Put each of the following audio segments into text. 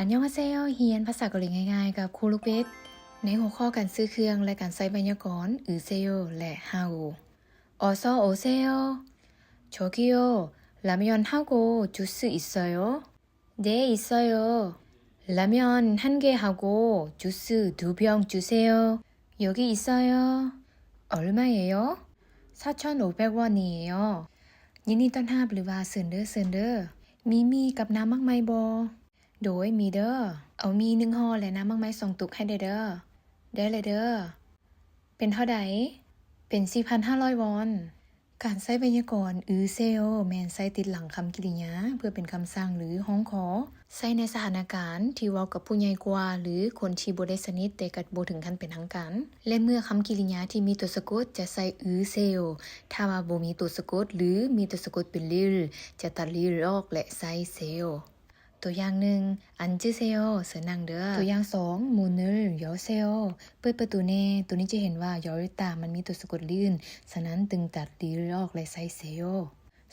안녕하세요. ຮຽນພາສາເກົາຫຼີງ່າຍໆກັບຄູລູກເປັດ ໃນຫົວຂໍ້ການຊື້ເຄື່ອງ ແລະ ການໃຊ້ໄວຍາກອນ 으세요 ແລະ 하고. 어서 오세요. 저기요. 라면 하고 주스 있어요? 네, 있어요. 라면 한 개 하고 주스 두 병 주세요. 여기 있어요. 얼마예요? 사천오백 원이에요. ຍິນດີຕ້ອນຮັບ ຫຼືວ່າເຊີນເດີ ເຊີນເດີ. ມີໝີ່ກັບນ້ຳໝາກໄມ້ບໍ່? ໂດຍ ມີເດີ. ເອົາໝີ່ໜຶ່ງຫໍ່ ແລະ ນ້ຳໝາກໄມ້ສອງຕຸກໃຫ້ແດ່ເດີ. ໄດ້ແລ້ວເດີ. ເປັນເທົ່າໃດ? ເປັນສີ່ພັນຫ້າຮ້ອຍວອນ. ການໃຊ້ໄວຍາກອນ 으세요 ແມ່ນໃຊ້ຕິດຫຼັງຄຳກິລິຍາ ເພື່ອເປັນຄຳສັ່ງ ຫຼື ຮ້ອງຂໍ, ໃຊ້ໃນສະຖານະການທີ່ເວົ້າກັບຜູ້ໃຫຍ່ກວ່າ ຫຼື ຄົນທີ່ບໍ່ໄດ້ສະໜິດ ແຕ່ກໍບໍ່ເຖິງຂັ້ນເປັນທາງການ ແລະ ເມື່ອຄຳກິລິຍາທີ່ມີຕົວສະກົດຈະໃຊ້ 으세요. ຖ້າວ່າບໍ່ມີຕົວສະກົດ ຫຼື ມີຕົວສະກົດເປັນ 리을 ຈະຕັດ 리을 ອອກ ແລະ ໃຊ້ 세요. ຕົວຢ່າງໜຶ່ງ, 앉으세요. ເຊີນນັ່ງເດີ. ຕົວຢ່າງສອງ, 문을 여세요. ເປີດປະຕູແດ່. ໂຕນີ້ຈະເຫັນວ່າ 열다 ມັນມີຕົວສະກົດ 리을, ສະນັ້ນຈຶ່ງຕັດ 리을 ອອກ ແລະ ໃຊ້ 세요.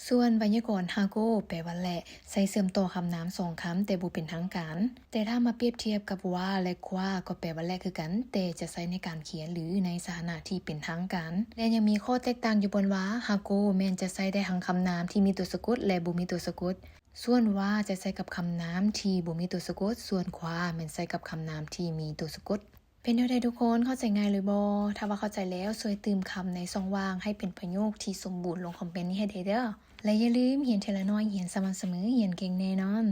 ສ່ວນໄວຍາກອນ 하고 ແປວ່າ ແລະ ໃຊ້ເຊື່ອມຕໍ່ຄຳນາມສອງຄຳ ແຕ່ບໍ່ເປັນທາງການ. ແຕ່ຖ້າມາປຽບທຽບກັບ 와 ແລະ 과 ກໍແປວ່າ ແລະ ຄືກັນ, ແຕ່ຈະໃຊ້ໃນການຂຽນ ຫຼື ໃນສະຖານະທີ່ເປັນທາງການ. ແລະ ຍັງມີຂໍ້ແຕກຕ່າງຢູ່ບ່ອນວ່າ 하고 ແມ່ນຈະໃຊ້ໄດ້ທັງຄຳນາມທີ່ມີຕົວສະກົດ ແລະ ບໍ່ມີຕົວສະກົດ. ສ່ວນ 와 ຈະໃຊ້ກັບຄຳນາມທີ່ບໍ່ມີຕົວສະກົດ, ສ່ວນ 과 ແມ່ນໃຊ້ກັບຄຳນາມທີ່ມີຕົວສະກົດ. ເປັນແນວໃດທຸກຄົນ ເຂົ້າໃຈງ່າຍຫຼືບໍ່? ຖ້າວ່າເຂົ້າໃຈແລ້ວ ຊ່ວຍຕື່ມຄຳໃນຊ່ອງວ່າງໃຫ້ເປັນປະໂຫຍກທີ່ສົມບູນລົງຄອມເມັນນີ້ໃຫ້ແດ່ເດີ. ແລະ ຢ່າລືມ ຮຽນເທື່ອລະໜ້ອຍ, ຮຽນສະໝ່ຳສະເໝີ, ຮຽນເກັ່ງແນ່ນອນ.